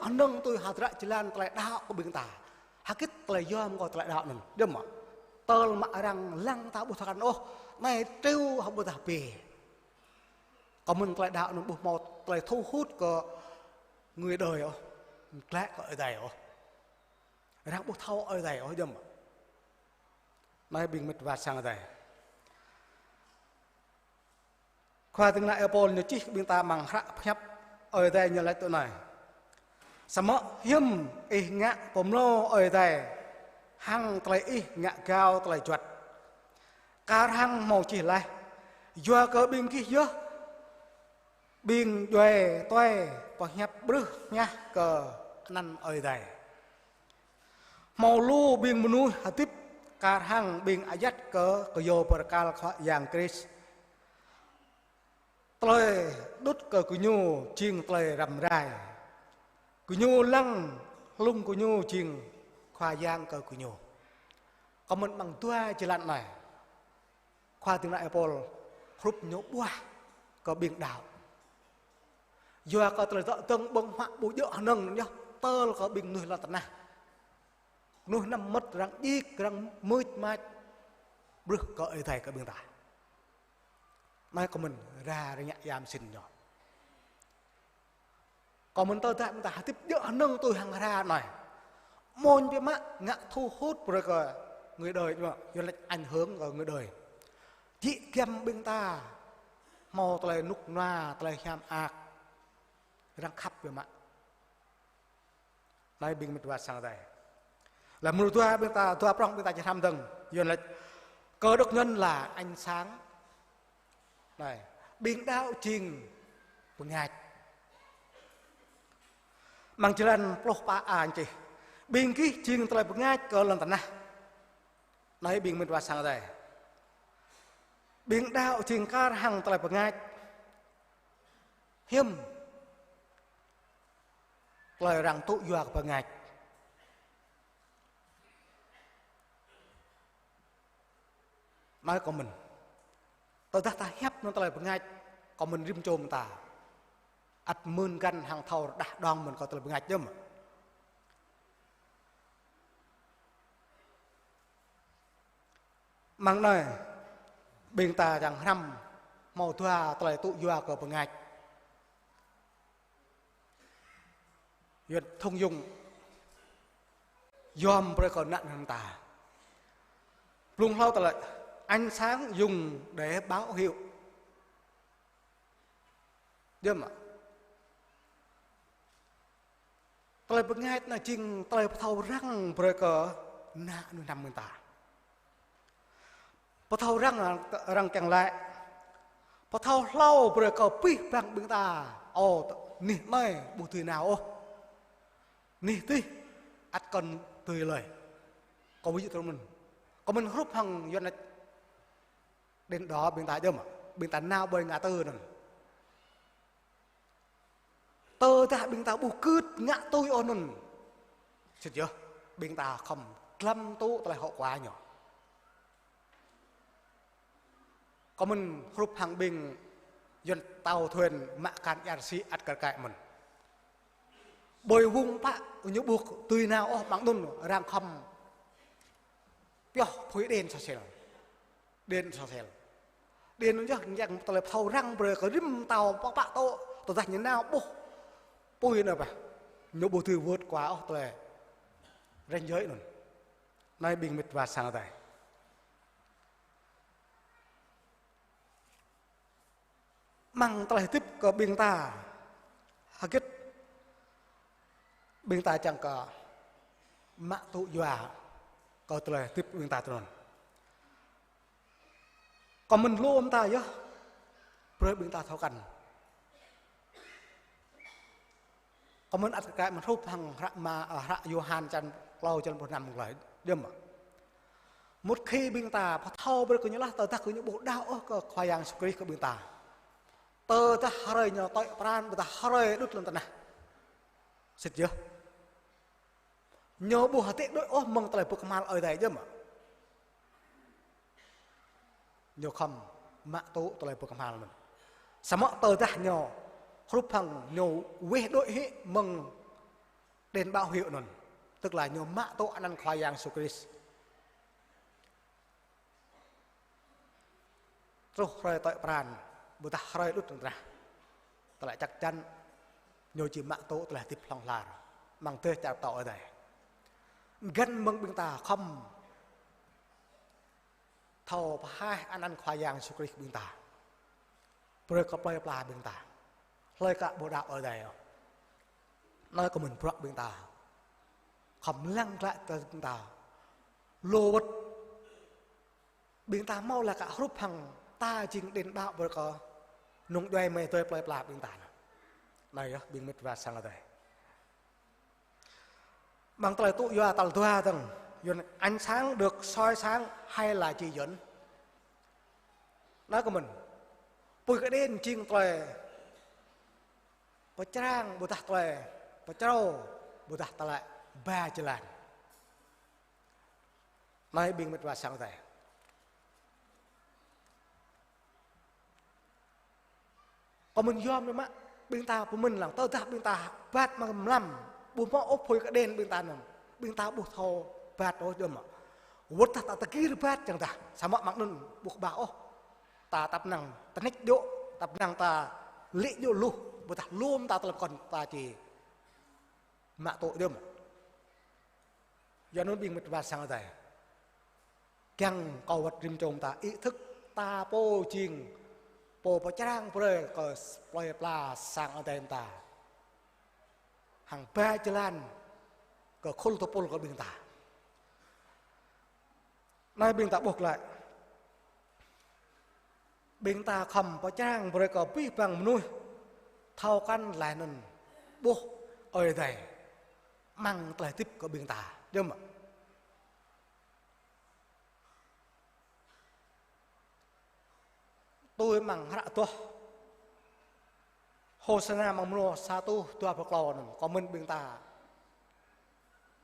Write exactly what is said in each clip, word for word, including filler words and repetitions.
Hơnơ̆ng tui hơdră jơlan tơlơi đaŏ kơ ƀing ta. Hơgĕt tơlơi yom kơ tơlơi đaŏ anŭn. Djơ̆ mơ̆. Tơl mă arăng lăng ta ƀu thâo krăn ôh. Anai triu hơbơdah bê. Kơ mơ̆n tơlơi đaŏ anŭn ƀu hmâo tơlơi thu hút kơ người đời ôh. Glaĭ kơ Ơi Adai ôh. Arăng ƀu thâo Ơi Adai ôh djơ̆ mơ̆. Anai ƀing mĕt wa sang Ơi Adai. Khua ding nă ơi Pôl ñu čih kơ ƀing ta amăng hră pơhiăp Ơi Adai ñu laĭ tui anai: Samơ̆ hiư̆m ih ngă pơmlô Ơi Adai hăng tơlơi ih ngă gao tơlơi juăt. Kar hăng hmâo čih laih: Yua kơ ƀing gih yơh ƀing djuai tuai pơhiăp brưh hiah kơ anăn Ơi Adai. Hmâo lu ƀing mơnuih hơdip kar hăng ƀing ayăt kơ kơyâo bơrơkal Khua Yang Krist. Tơlơi đŭt kơ gơñu jing tơlơi răm rai. Gơñu lăng hlung gơñu jing khua yang kơ gơñu. Kơ mơ̆n amăng dua jơlan anai. Khua ding nă ơi Pôl hrup ñu ƀuah kơ ƀing đaŏ. Yua kơ tơlơi dŏ dơ̆ng ƀơ̆ng huă ƀu djơ̆ hơnơ̆ng anŭn yơh, tơl kơ ƀing mơnuih lŏn tơnah. Mơnuih anăm mơ̆t arăng djik, arăng mưč mač, brưh kơ Ơi Adai kơ ƀing ta. Anai kơ mơ̆n ra rơngiă yam sĭn ñu. Kơ mơ̆n tơdah ƀing ta hơdip djơ̆ hơnơ̆ng tui hăng hra anai. Mơ̆n biă mă ngă thu hút brơi kơ người đời ñu, yua laĭ ảnh hưởng kơ người đời. Djik giăm ƀing ta hmâo tơlơi rơnŭk rơnua, tơlơi hiam mơak. Arăng khăp biă mă. Anai ƀing mĕt wa sang Ơi Adai. Lăm mrô dua ƀing ta, dua prŏng ƀing ta či hrăm dơ̆ng. Yua laĭ Cơ Đốc Nhân là Ánh Sáng. Anai, ƀing đaŏ jing bơngač. Amăng jơlan pluh pă a čih: Ƀing gih jing tơlơi bơngač kơ lŏn tơnah. Anai ƀing mĕt wa sang Ơi Adai. Ƀing đaŏ jing kar hăng tơlơi bơngač. Hiư̆m tơlơi arăng tŭ yua kơ bơngač. Anai kơ mơ̆n. Tơdah ta hiăp anŭn tơlơi bơngač, kơ mơ̆n rĭm čô mơ̆n ta ăt mưn găn hăng thâo rơđah đong mơ̆n kơ tơlơi bơngač djơ̆ mơ̆. Amăng anai, ƀing ta čang hrăm hmâo dua tơlơi tŭ yua kơ bơngač. Yua thông dụng yom brơi kơ ană mơnuih ta. Blung hlâo tơlơi: Ánh sáng dùng để báo hiệu. Djơ̆ mơ̆. Tơlơi bơngač anai jing tơlơi pơthâo răng brơi kơ ană mơnuih anăm mơ̆n ta. Pơthâo răng, răng kiăng laĭ. Pơthâo hlâo brơi kơ abih bang ƀing ta. Ơ, anih anai ƀu dưi nao ôh. Anih adih ăt kŏn dưi lơi. Kơ ƀu djơ̆ tơlơi mơ̆n. Kơ mơ̆n hrup hăng yua anai đèn đỏ ƀing ta djơ̆ mơ̆. Ƀing ta nao ƀơi ngã tư anŭn. Tơdah ƀing ta ƀu gưt ngă tui ôh anŭn. Sĭt yơh, ƀing ta khŏm glăm tŭ tơlơi hậu quả ñu. Kơ mơ̆n hrup hăng ƀing yuan tàu thuyền mă akan ia rơsĭ ăt kar kaĭ mơ̆n. Ƀơi wung pă ñu ƀu dưi nao ôh amăng anŭn arăng khŏm pioh phui đèn sosel. Đèn sosel. Đèn anŭn yơh kiăng tơlơi pơthâo răng brơi kơ rĭm tàu pă pă tŏ, tơdah ñu nao ƀuh apui anŭn bah. Ñu ƀu dưi vượt qua ôh tơlơi ranh giới anŭn. Anai ƀing mĕt wa sang Ơi Adai. Amăng tơlơi hơdip kơ ƀing ta, hơgĕt ƀing ta čang kơ mă tŭ yua kơ tơlơi hơdip ƀing ta tui anŭn. Kơ mơ̆n lu ƀing ta yơh, brơi ƀing ta thâo krăn. Kơ mơ̆n ăt kar kaĭ mơ̆n hrup hăng hră Ma-, ơ, hră Yôhan čăn klâo čăn pluh năm glaĭ djơ̆ mơ̆. Mŭt khi ƀing ta pơthâo brơi kơ ñu laih tơdah kơ ñu ƀu đaŏ ôh kơ Khua Yang Yêsu Krist kơ ƀing ta. Tơdah hrơi ñu tơlơi pran, tơdah hrơi đŭt lŏn tơnah. Sĭt yơh. Ñu ƀu hơdĕ đuaĭ ôh mơ̆ng tơlơi pơkơhmal Ơi Adai djơ̆ mơ̆. Ñu khŏm mă tŭ tơlơi pơkơhmal mơ̆n. Samơ̆ tơdah ñu hrup hăng ñu weh đuaĭ hĭ mơ̆ng Đèn báo hiệu anŭn, tức là ñu mă tŭ anăn Khua Yang Yêsu Krist. Truh hrơi tơlơi pran, ƀôdah hrơi đŭt tơnah. Tơlơi chắc chắn, ñu či mă tŭ tơlơi hơdip hlŏng lar. Mơ̆ng dêh čar pơtao Ơi Adai. Găn mơ̆ng ƀing ta khŏm thâo pơhaih anăn Khua Yang Yêsu Krist ƀing ta. Brơi kơ plơi pla ƀing ta. Hlơi ka ƀu đaŏ Ơi Adai ôh. Anai kơ mơ̆n bruă ƀing ta. Khŏm lăng glaĭ tơ ƀing ta. Lu wơ̆t. Ƀing ta hmâo laĭ kơ hrup hăng ta jing đèn đaŏ brơi kơ nŭng djuai mơi adơi plơi pla ƀing ta. Anai yơh, ƀing mĕt wa sang Ơi Adai. Mơ̆ng tơlơi tŭ yua tal dua dơ̆ng, yua anăn ánh sáng được soi sáng hay là chỉ dẫn. Anai kơ mơ̆n, apui kơ đèn jing tơlơi pơčrang, ƀôdah tơlơi pơčrâo, ƀôdah tơlơi ba jơlan. Anai ƀing mĕt wa sang Ơi Adai. Kơ mơ̆n yom biă mă, ƀing ta pơmĭn lăng, tơdah ƀing ta bat mlam, ƀu hmâo ôh apui kơ đèn ƀing ta anŭn, ƀing ta ƀu thâo bat ôh yơh mơ̆. Wơ̆t tơdah ta tơgir bat čang tah, samơ̆ mơ̆ng anŭn ƀu kơƀah ôh. Ta tăp năng tơnĕč djơ̆, tăp năng ta lĕ djơ̆ luh, ƀôdah lŏm ta tơlơi pơkŏn ta či mă tŭ yơh mơ̆. Yua anŭn ƀing mĕt wa sang Ơi Adai. Kiăng kơ wơ̆t rĭm čô ta ý thức ta pô jing pô pơčrang brơi kơ plơi pla sang Ơi Adai ta. Hăng ba jơlan kơ khul tơpul kơ ƀing ta. Anai ƀing ta ƀuh glaĭ. Ƀing ta khŏm pơčrang brơi kơ abih bang mơnuih thâo krăn laih anŭn ƀuh Ơi Adai amăng tơlơi hơdip kơ ƀing ta. Yơh mơ̆. Tui amăng hră adoh Hôsana mơ̆ng mrô sa rơtuh dua pluh klâo anŭn, kơ mơ̆n ƀing ta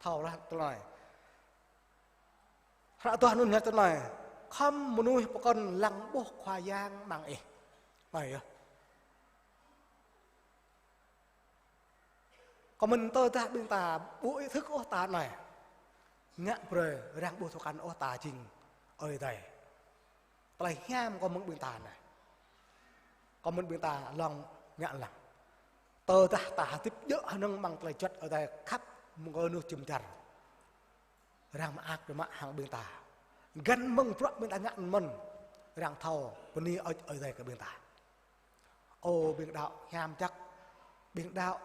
thâo laih tơlơi. Hră adoh anŭn ñu tơlơi: Khŏm mơnuih pơkŏn lăng ƀuh Khua Yang amăng ih. Anai yơh. Kơ mơ̆n tơdah ƀing ta ƀu ý thức ôh ta anai, ngă brơi arăng ƀu thâo krăn ôh ta jing Ơi Adai. Tơlơi hiam kơ mơ̆ng ƀing ta anai. Kơ mơ̆n ƀing ta lŏng ngă lăng. Tơdah ta hơdip djơ̆ hơnơ̆ng amăng tơlơi juăt Ơi Adai khăp mơ̆ng kơ mơnuih jum dar, arăng mơak biă mă hăng ƀing ta. Găn mơ̆ng bruă ƀing ta ngă mơ̆n, arăng thâo bơni hơơč Ơi Adai kơ ƀing ta. Ơ ƀing đaŏ hiam jăk, ƀing đaŏ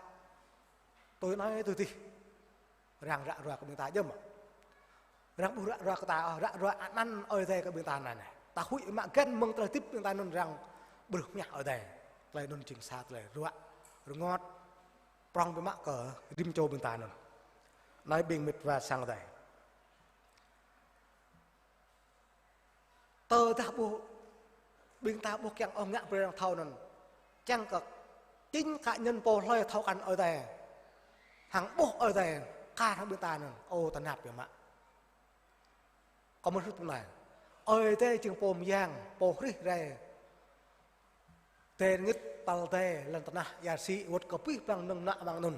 tui anai tui adih. Arăng ră ruai kơ ƀing ta yơh mơ̆. Arăng ƀu ră ruai kơ ta, ră ruai anăn Ơi Adai kơ ƀing ta anai anai. Ta huĭ mă găn mơ̆ng tơlơi hơdip ƀing ta anŭn arăng ƀrưh mơñă Ơi Adai. Tơlơi anŭn jing sa tơlơi ruă rơngot prŏng biă mă kơ rĭm čô ƀing ta anŭn. Anai ƀing mĕt wa sang Ơi Adai. Tơdah ƀuh, ƀing ta ƀuh kiăng ôh ngă brơi arăng thâo anŭn. Čang kơ chính cá nhân pô hlơi thâo krăn Ơi Adai, hăng ƀuh Ơi Adai kar hăng ƀing ta anŭn, ơ tơnap biă mă. Kơ mơ̆n hrup anai. Ơi Adai jing pô mơyang, pô hrih rai adai rơngit, tal adai, lŏn tơnah, ia rơsĭ, wơ̆t kơ abih bang mơnơ̆ng mơnă amăng anŭn.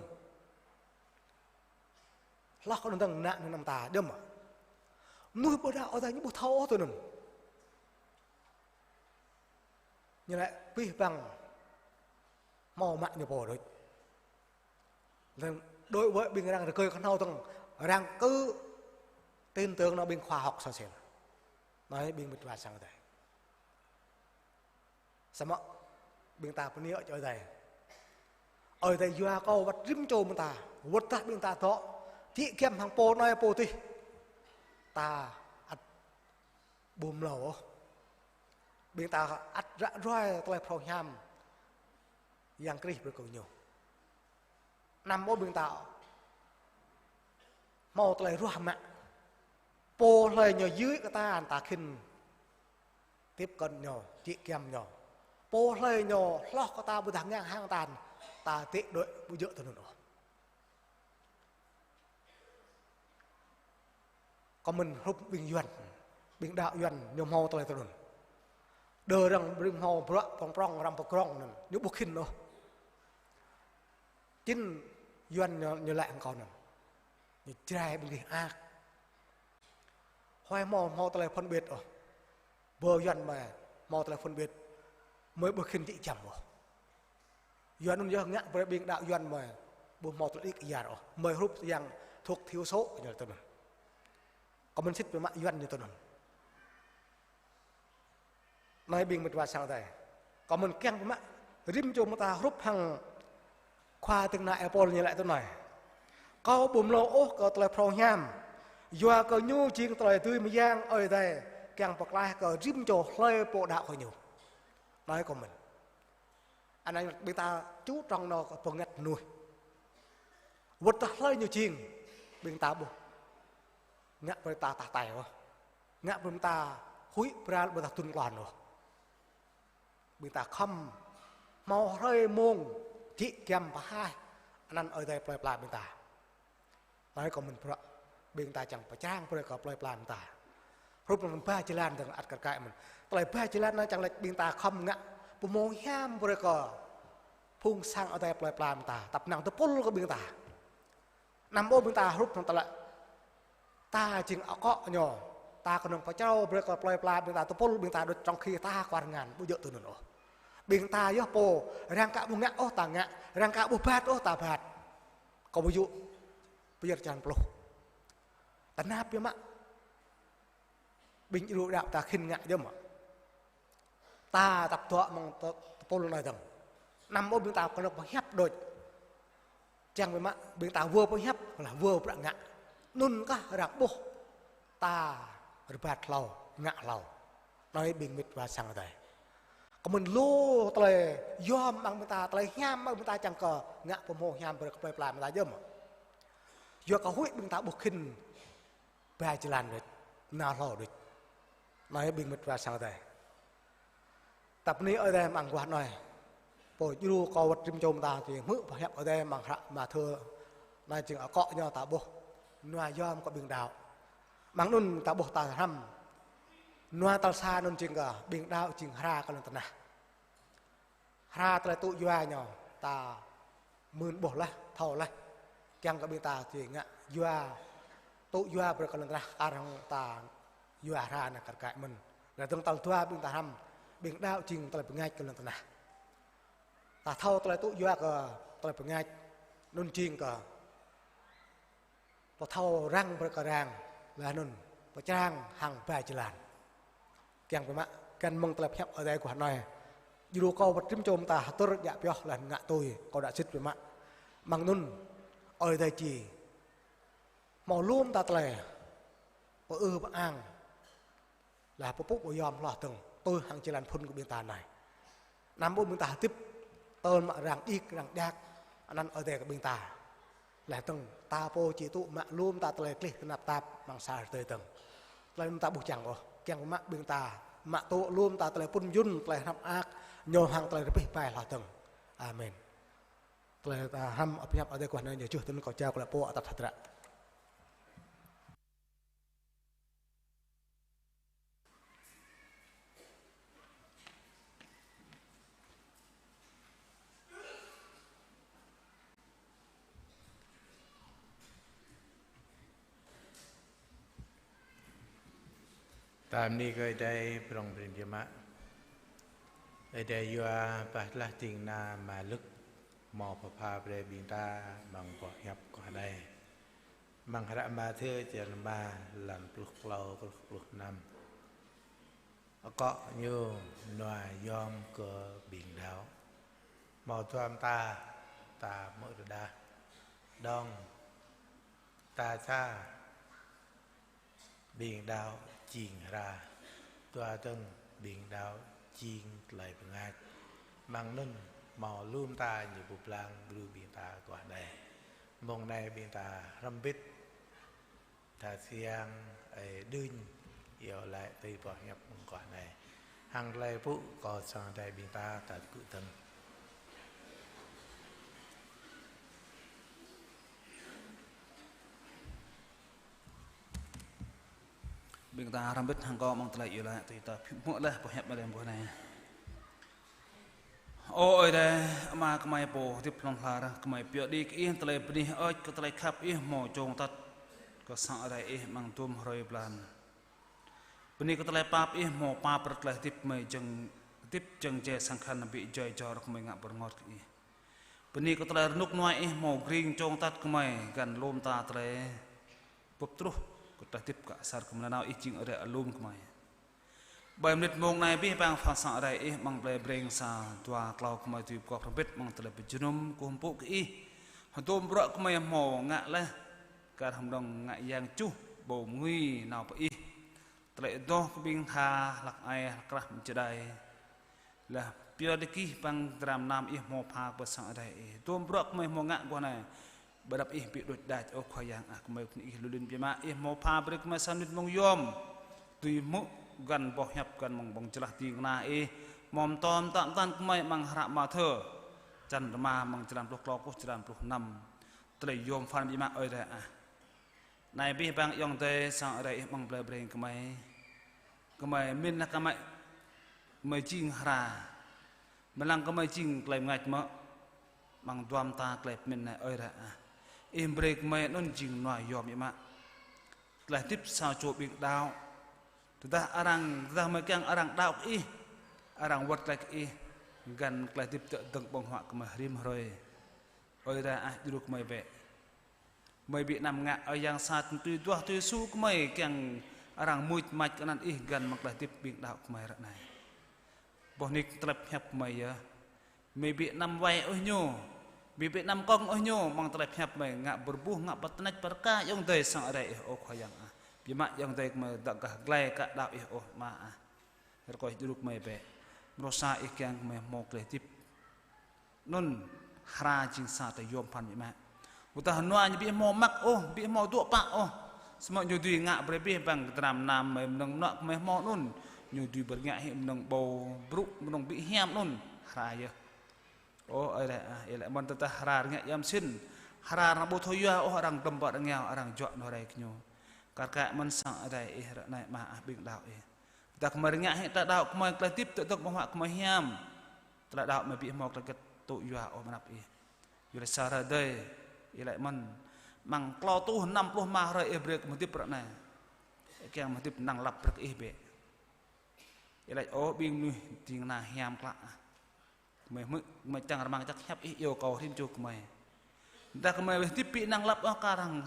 Hloh kơ anŭn dơ̆ng ană mơnam ta, yơh mơ̆. Mơnuih ƀu đaŏ Ơi Adai ñu ƀu thâo ôh tui anŭn. Ñu laĭ abih bang hmâo mă ñu pô đôč. Lĕ đối với ƀing arăng rơgơi kơhnâo dơ̆ng, arăng cứ tin tưởng nao ƀing khoa học sơ sel. Anai ƀing mĕt wa sang Ơi Adai. Samơ̆ ƀing ta bơni hơơč Ơi Adai. Ơi Adai yua kơ wơ̆t rĭm čô ƀing ta, wơ̆t tơdah ƀing ta dŏ, djik giăm hăng pô anai pô adih. Ta ăt ƀu mlâo ôh. Ƀing ta ăt ră ruai tơlơi phrâo hiam Yang Krist brơi kơ ñu. Anăm ôh ƀing ta hmâo tơlơi ruah mă. Pô hlơi ñu dưi kơ ta, ta khĭn tiếp cận ñu, djik giăm ñu. Pô hlơi ñu hloh kơ ta ƀôdah ngang hăng ta, ta tĕ đuaĭ ƀu djơ̆ tui anŭn ôh. Kơ mơ̆n hrup ƀing Yuan, ƀing đaŏ Yuan ñu hmâo tơlơi tui anŭn. Đơ arăng brơi hmâo bruă prŏng prŏng arăng pơgrong anŭn, ñu ƀu khĭn ôh. Chính Yuan ñu, ñu laĭ hăng kâo anŭn. Ñu Jrai ƀing gih ak. Huai hmâo, hmâo tơlơi phân biệt ôh. Bơ Yuan mơ̆ hmâo tơlơi phân biệt. Mơi ƀu khĭn djik jăm ôh. Yuan anŭn yơh ngă brơi ƀing đaŏ Yuan mơi ƀu hmâo tơlơi đĭ kyar ôh. Mơi hrup yang thuộc thiểu số ñu laĭ tui anŭn. Kâo mơ̆n sĭt biă mă Yuan ñu tui anŭn. Anai ƀing mĭt wa sang Adai. Kâo mơ̆n kiăng biă mă rĭm čô mơta hrup hăng khua ding kơna ơi Pôl ñu laĭ tui anai. Kâo ƀu mlâo ôh kơ tơlơi phrâo hiam. Yua kơ ñu jing tơlơi dưi mơyang Ơi Adai kiăng pơklaih kơ rĭm čô hlơi pô đaŏ kơ ñu. Anai kâo mơ̆n. Anai ƀing ta chú trọng nao kơ bơngăt mơnuih. Wơ̆t tơlơi ñu jing, ƀing ta ƀuh. Ngă brơi ta tah tai ôh. Ngă brơi ta huĭ pral ƀơi tah tun klon ôh. Ƀing ta khŏm hmâo hrơi mông djik jăm pơhaih anăn Ơi Adai plơi pla ƀing ta. Anai kâo mĭn bruă ƀing ta čang pơčrang brơi kơ plơi pla ƀing ta. Hrup anăn ba jơlan dơ̆ng ăt kar kaĭ mơ̆n. Tơlơi ba jơlan anai čang laĭ ƀing ta khŏm ngă pơhmu hiam brơi kơ phung sang Ơi Adai plơi pla ƀing ta. Tăp năng tơpul kơ ƀing ta. Anăm ôh ƀing ta hrup hăng tơlơi ta jing akŏ ñu. Ta kơnơ̆ng pơčrâo brơi kơ plơi pla ƀing ta tơpul ƀing ta đôč trong khi ta kwar ngăn ƀu djơ̆ tui anŭn ôh. Ƀing ta yơh pô, arăng ka ƀu ngă ôh ta ngă, arăng ka ƀu bat ôh ta bat. Kâo ƀu djơ̆ pơyơr črăn pluh. Tơnap biă mă. Ƀing djru đaŏ ta khĭn ngă djơ̆ mơ̆. Ta tăp dŏ mơ̆ng tơ-, tơpul anai dơ̆ng. Anăm ôh ƀing ta kơnơ̆ng pơhiăp đôč. Čang biă mă ƀing ta wơr pơhiăp, lah wơr prăk ngă. Anŭn kah arăng ƀuh ta rơbat hlâo, ngă hlâo. Anai ƀing mĭt wa sang Adai. Kơ mơ̆n lu tơlơi yom amăng ƀing ta, tơlơi hiam amăng ƀing ta čang kơ ngă pơhmu hiam brơi kơ plơi pla ƀing ta djơ̆ mơ̆. Yua kơ huĭ ƀing ta ƀuh khĭn ba jơlan đôč, nao hlâo đôč. Anai ƀing mĭt wa sang Adai. Tăp anai Ơi Adai amăng guah anai. Pô djru kâo wơ̆t rĭm čô mơta či hmư̆ pơhiăp Ơi Adai amăng hră Mathiơ. Anai jing akŏ ñu ta ƀuh. Nua yom kơ ƀing đaŏ. Amăng anŭn ta ƀuh ta hrăm. Nua tal sa anŭn jing kơ ƀing đaŏ jing hra kơ lŏn tơnah. Hra tơlơi tŭ yua ñu ta mưn ƀuh laih, thâo laih. Kiăng kơ ƀing ta či ngă yua, tŭ yua brơi kơ lŏn tơnah kar hăng ta yua hra anai kar kaĭ mơ̆n. Laih dơ̆ng tal dua ƀing ta hrăm, ƀing đaŏ jing tơlơi bơngač kơ lŏn tơnah. Ta thâo tơlơi tŭ yua kơ tơlơi bơngač, anŭn jing kơ pơthâo răng brơi kơ arăng, laih anŭn pơčrang hăng ba jơlan. Kiăng biă mă, găn mơ̆ng tơlơi pơhiăp Ơi Adai guah anai. Djru kâo wơ̆t rĭm čô mơta hơdơr djă pioh laih ngă tui, kâo đaŏ sĭt biă mă. Amăng anŭn, Ơi Adai či hmâo lu mơta tơlơi pơư pơang. Laih pơpŭ pơyom hloh dơ̆ng, tui hăng jơlan phŭn kơ ƀing ta anai. Anăm ƀuh ƀing ta hơdip, tơl mă arăng đĭ, arăng djak, anăn Ơi Adai kơ ƀing ta. Laih dơ̆ng, ta pô či tŭ mă lu mơta tơlơi klih tơnap tap amăng sa rơdơi dơ̆ng. Tơlơi anŭn ta ƀuh čang ôh, kiăng mă ƀing ta, mă tŭ lu mơta tơlơi pŭn jŭn, tơlơi hnăp ak, ñu hăng tơlơi rơbeh bai hloh dơ̆ng. Amen. Tơlơi ta hrăm pơhiăp Ơi Adai guah anai ñu juh tui anŭn kâo jao kơ lĕ pô atăt hơdră. Ta bơni kơ Ơi Adai prŏng prin biă mă. Ơi Adai yua pơblah ding kơna Ama Luk hmâo pơpha brơi ƀing ta amăng boh hiăp guah anai. Amăng hră Mathiơ črăn rơma, lan pluh klâo truh pluh năm. Akŏ ñu nua yom kơ ƀing đaŏ. Hmâo dua mơta ta hmư̆ rơđah. Dơ̆ng, ta sa ƀing đaŏ jing hra. Dua dơ̆ng, ƀing đaŏ jing tơlơi bơngač. Amăng anŭn hmâo lu mơta ñu pơblang djru ƀing ta guah anai. Mông anai ƀing ta hrŏm hơbĭt tha siang ơi Đưnh iâu laĭ tui boh hiăp mơguah anai. Hăng tơlơi pơpŭ kâo sang Ơi Adai ƀing ta, ta tơgŭ dơ̆ng. Ƀing ta hrŏm hơbĭt hăng kâo amăng tơlơi iâu laĭ tui ta hmư̆ laih boh hiăp Ơi Adai mơguah anai. Ơ Ơi Adai, Ama gơmơi pô hơdip hlŏng lar, gơmơi pioh đĭ kơ Ih tơlơi bơni hơơč kơ tơlơi khăp Ih hmâo čong tăt kơ sang Ơi Adai Ih amăng dôm hrơi blan. Bơni kơ tơlơi pap Ih hmâo pap brơi tơlơi hơdip gơmơi jing hơdip jing jai sang khăn ƀu djai jor gơmơi ngă bơrơngot kơ Ih. Bơni kơ tơlơi rơnŭk rơnua Ih hmâo gring čong tăt gơmơi găn lŏm ta tơlơi bưp truh kơ tơlơi hơdip kơ asar gơmơi nanao Ih jing Ơi Adai alum gơmơi. Ƀơi mơnit mông anai abih bang pha sang Ơi Adai Ih amăng plei Breng sa dua klâo gơmơi dưi pơgop hrŏm hơbĭt amăng tơlơi pơjơnum kơkuh pơpŭ kơ Ih. Hơdôm bruă gơmơi hmâo ngă laih, kar hăng mơnơ̆ng ngă yang čuh, ƀu mơngui nao pơ Ih. Tơlơi adoh kơ ƀing tha hlăk ai hlăk krah mơčơđai. Laih pioh đĭ kơ abih bang dram nam Ih hmâo pha pơ sang Ơi Adai Ih. Hơdôm bruă gơmơi hmâo ngă guah anai, ƀơi anăp Ih ƀu đôč đač, ơ Khua Yang ah, gơmơi kơnơ̆ng Ih lu lin biă mă. Ih hmâo pha brơi gơmơi sa mơnit mông yom dưi hmư̆ găn boh hiăp găn mơ̆ng ƀơ̆ng jơlah ding kơna Ih. Hmâo mơtô mơtă mơtăn gơmơi amăng hră Mathiơ, črăn rơma, mơ̆ng črăn pluh klâo truh črăn pluh năm. Tơlơi yom pơphan biă mă Ơi Adai ah. Anai abih bang ayŏng adơi sang Ơi Adai Ih amăng plei Breng gơmơi. Gơmơi mĭn laih kơ gơmơi, gơmơi jing hra. Mơlăng gơmơi jing tơlơi mơngač mơ̆, amăng dua mơta tơlơi pơmĭn anai Ơi Adai ah. Ih brơi gơmơi anŭn jing nua yom biă mă. Tơlơi hơdip sa čô ƀing đaŏ. Tơdah arăng, tơdah gơmơi kiăng arăng đaŏ kơ Ih, arăng wơ̆t glaĭ kơ Ih, găn tơlơi hơdip tơdơ̆ng ƀơ̆ng huă gơmơi rĭm hrơi. Ơi Adai ah, djru gơmơi bĕ. Gơmơi ƀu anăm ngă ơi yang sat tui duah tui su gơmơi kiăng arăng mŭt mač kơ anăn Ih găn amăng tơlơi hơdip ƀing đaŏ gơmơi ră anai. Boh nik tơlơi pơhiăp gơmơi yơh. Gơmơi ƀu anăm wai ôh ñu. Gơmơi ƀu anăm kŏng ôh ñu amăng tơlơi pơhiăp gơmơi ngă bơrơbuh, ngă pơtơnač pơrơka ayŏng adơi sang Ơi Adai Ih, ơ Khua Yang ah. Biă mă ayŏng adơi gơmơi dŏ gah glai ka đaŏ Ih ôh Ama ah. Rơkơi djru gơmơi bĕ. Mrô sa Ih kiăng gơmơi hmâo tơlơi hơdip. Anŭn hra jing sa tơlơi yom pơphan biă mă. Ƀôdah nua ñu ƀu hmâo mă ôh, ƀu hmâo dŏ pă ôh. Samơ̆ ñu dưi ngă brơi abih bang dram nam gơmơi, mơnơ̆ng mơnuă gơmơi hmâo anŭn. Ñu dưi pơrơngiă hĭ mơnơ̆ng ƀâo brŭ, mơnơ̆ng ƀu hiam anŭn. Hra yơh. Ơ Ơi Adai ah, ih laĭ mơ̆n tơdah hra rơngiă ia mơsĭn. Hra arăng ƀu thâo yua ôh, arăng glŏm ƀă rơngiao, arăng juă nô rai kơ ñu. Kar kaĭ mơ̆n sang Ơi Adai Ih ră anai Ama ah, ƀing đaŏ Ih. Tơdah gơmơi rơngiă hĭ tơlơi đaŏ gơmơi, tơlơi hơdip tơdơ̆ng ƀơ̆ng huă gơmơi hiam. Tơlơi đaŏ gơmơi ƀu hmâo tơlơi hơget tŭ yua ôh amăng anăp Ih. Yua laih sa hrơi adih, ih laĭ mơ̆n, amăng klâo rơtuh năm pluh rơma hrơi Ih brơi kơ gơmơi hơdip ră anai. Kiăng gơmơi hơdip năng lăp brơi kơ Ih bĕ. Ih laĭ ơ ƀing mơnuih ding kơna hiam klă. Gơmơi hmư̆, gơmơi čang rơmang jak hiăp Ih iâu kâo rĭm čô gơmơi. Tơdah gơmơi hơdip ƀu năng lăp ôh, kar hăng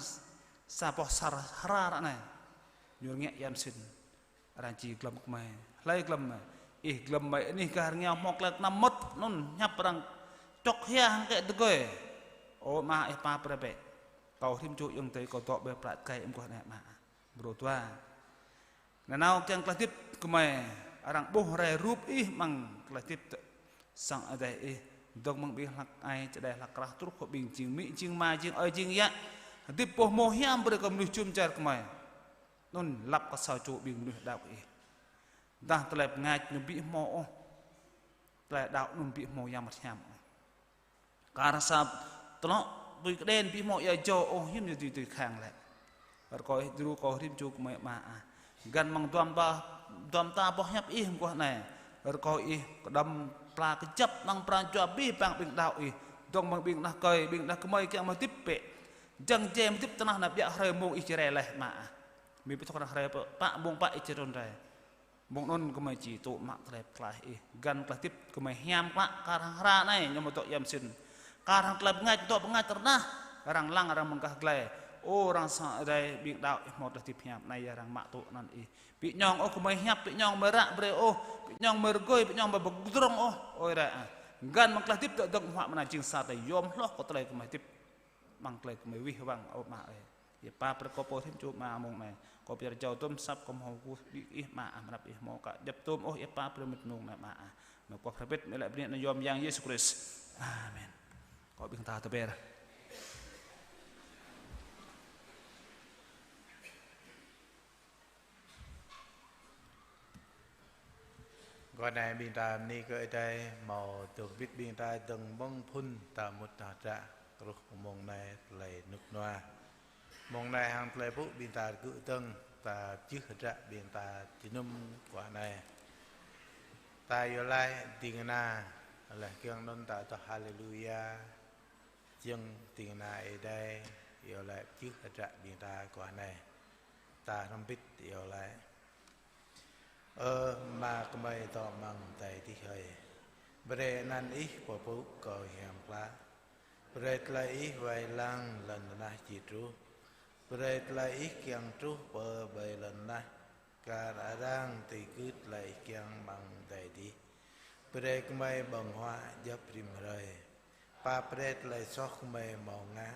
sa boh asar hra ră anai. Ñu rơngiă ia mơsĭn. Arăng či glŏm gơmơi. Hlơi glŏm gơmơi? Ih glŏm gơmơi anih gah rơngiao hmâo tơlơi kơnăm mơmŏt anŭn, hiăp arăng čŏk hia hăng kĕ tơgơi. Ơ Ama, Ih pap brơi bĕ. Kâo rĭm čô ayŏng adơi kâo dŏ ƀơi plă tơkai mơguah anai Ama. Mrô dua. Nanao kiăng tơlơi hơdip gơmơi arăng ƀuh rai rup Ih amăng tơlơi hơdip tơ-, sang Ơi Adai Ih. Dơ̆ng mơ̆ng ƀing hlăk ai, čơđai hlăk krah truh kơ ƀing jing amĭ, jing ama, jing ơi, jing yă. Hơdip boh hmâo hiam brơi kơ mơnuih jum dar gơmơi. Anŭn lăp kơ sa čô ƀing mơnuih đaŏ kơ Ih. Dah tơlơi bơngač ñu ƀu hmâo ôh. Tơlơi đaŏ anŭn ƀu hmâo yang mơhiam ôh. Kar sa tơlŏ tui kơđen ƀu hmâo ia jâo ôh, hiư̆m ñu dưi tui khang lĕ. Rơkâo Ih djru kâo rĭm čô gơmơi Ama ah. Găn amăng dua mơta, dua mơta boh hiăp Ih mơguah anai. Rơkâo Ih kơđŏm pla kơjăp amăng pran jua abih bang ƀing đaŏ Ih. Dơ̆ng mơ̆ng ƀing đah rơkơi, ƀing đah rơkơi gơmơi kiăng mơ̆ hơdip bĕ. Jăng jai mơ̆ hơdip tơnah anai ƀiă hrơi mông Ih či rai laih Ama ah. Mơ̆ ƀu thâo tơnah hrơi pơ, pă mông pă Ih či trŭn rai. Mông anŭn gơmơi či tŭ mă tơlơi pơklaih Ih. Găn tơlơi hơdip gơmơi hiam klă, kar hăng hra anai ñu hmâo dŏ ia mơsĭn. Kar hăng tơlơi bơngač dŏ bơngač rơđah, arăng lăng arăng mơ̆ng gah glai. Ơ arăng sang Ơi Adai, ƀing đaŏ Ih hmâo tơlơi hơdip hiam, anai yơh arăng mă tŭ anŭn Ih. Ƀu ñong ôh gơmơi hiăp, ƀu ñong gơmơi ră brơi ôh, ƀu ñong gơmơi rơgơi, ƀu ñong gơmơi pơdrŏng ôh. Ơi Adai ah. Găn amăng tơlơi hơdip tơdơ̆ng ƀơ̆ng huă mơ̆n anai jing sa tơlơi yom hloh kơ tơlơi gơmơi hơdip. Amăng tơlơi gơmơi wih wăng, ơ Ama ơi. Ih pap brơi kâo pô rĭm čô Ama mông anai. Kâo pơyơr jao dôm asăp kâo hmâo kơkuh đĭ kơ Ih Ama ah, mơnăp Ih hmâo ka djŏp tôm ôh, Ih pap brơi mơ̆ng mông anai Ama ah. Mơ̆ kâo pơhrăm bĕ, mơ̆ laĭ bơni anăn yom Yang Yêsu Krist. Amen. Kâo ƀing ta tơber. Mơguah anai ƀing ta bơni kơ Ơi Adai hmâo dŏ hơbĭt ƀing ta dơ̆ng mơ̆ng phŭn ta mŭt tơdruă truh kơ mông anai tơlơi rơnŭk rơnua. Mông anai hăng tơlơi pơpŭ ƀing ta gơ̆ dơ̆ng, ta jưh hơdră ƀing ta jơnum mơguah anai. Ta iâu laĭ ding kơna, Laih kiăng anŭn ta tŏ Haleluya. Jing ding kơna Ơi Adai, iâu laĭ pơjưh hơdră ƀing ta kơ anai. Ta hrŏm hơbĭt iâu laĭ. Ơ Ama gơmơi dŏ amăng adai adih hơi. Brơi anăn Ih pơpŭ kơ hiam klă. Brơi tơlơi Ih wai lăng lŏn tơnah či truh. Brơi tơlơi Ih kiăng truh pơ ƀơi lŏn tơnah. Kar arăng dưi gưt tơlơi Ih kiăng amăng adai adih. Brơi gơmơi ƀơ̆ng huă djŏp rĭm hrơi. Pap brơi tơlơi soh gơmơi hmâo ngă.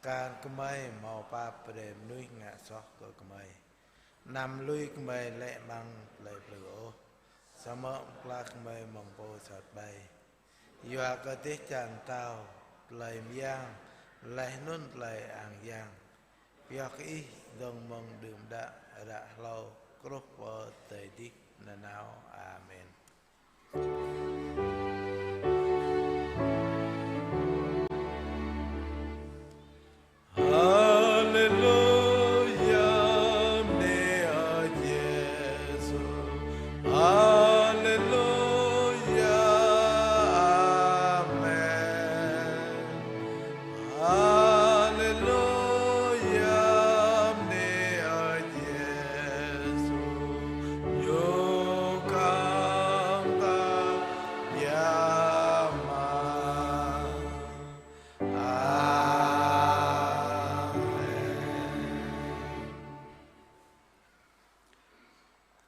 Kar gơmơi hmâo pap brơi mơnuih ngă soh kơ gơmơi. Anăm lui gơmơi lĕ amăng tơlơi plư ôh. Samơ̆ pơklaih gơmơi mơ̆ng pô sat ƀai. Yua kơ dêh čar pơtao, tơlơi mơyang, laih anŭn tơlơi ang yang. Pioh kơ Ih dơ̆ng mơ̆ng đưm đă ră hlâo truh pơ adai adih nanao. Amen. Haleluya, bơni Ơi Yêsu. Haleluya, amen. Haleluya, bơni Ơi Yêsu. Ñu khŏm ta biă mă. Amen.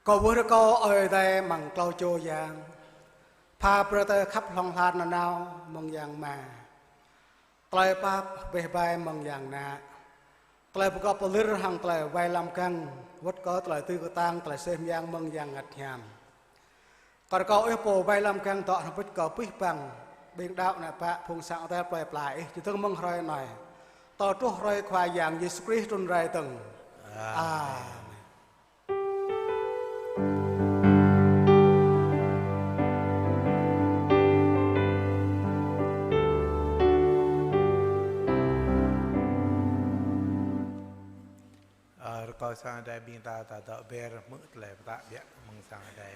Kâo kwưh rơkâo Ơi Adai amăng klâo čô yang, pha brơi tơlơi khăp hlŏng lar nanao mơ̆ng Yang Ama, tơlơi pap abih bang mơ̆ng Yang Ană, tơlơi pơgop pơlir hăng tơlơi wai lăm kiăng, wơ̆t kơ tơlơi dưi kơtang tơlơi sĭt mơyang mơ̆ng Yang Bơngăt Hiam. Kâo rơkâo ih pô wai lăm kiăng dŏ hrŏm hơbĭt kơ abih bang ƀing đaŏ ană bă phung sang Adai plơi pla ih, čơdơ̆ng mơ̆ng hrơi anai tơl truh hrơi Khua Yang Yêsu Krist trŭn rai dơ̆ng. Amen. Amen. Ơ, rơkâo sang Adai ƀing ta, ta dŏ ber hmư̆ tơlơi pơtă biă mơ̆ng sang Adai.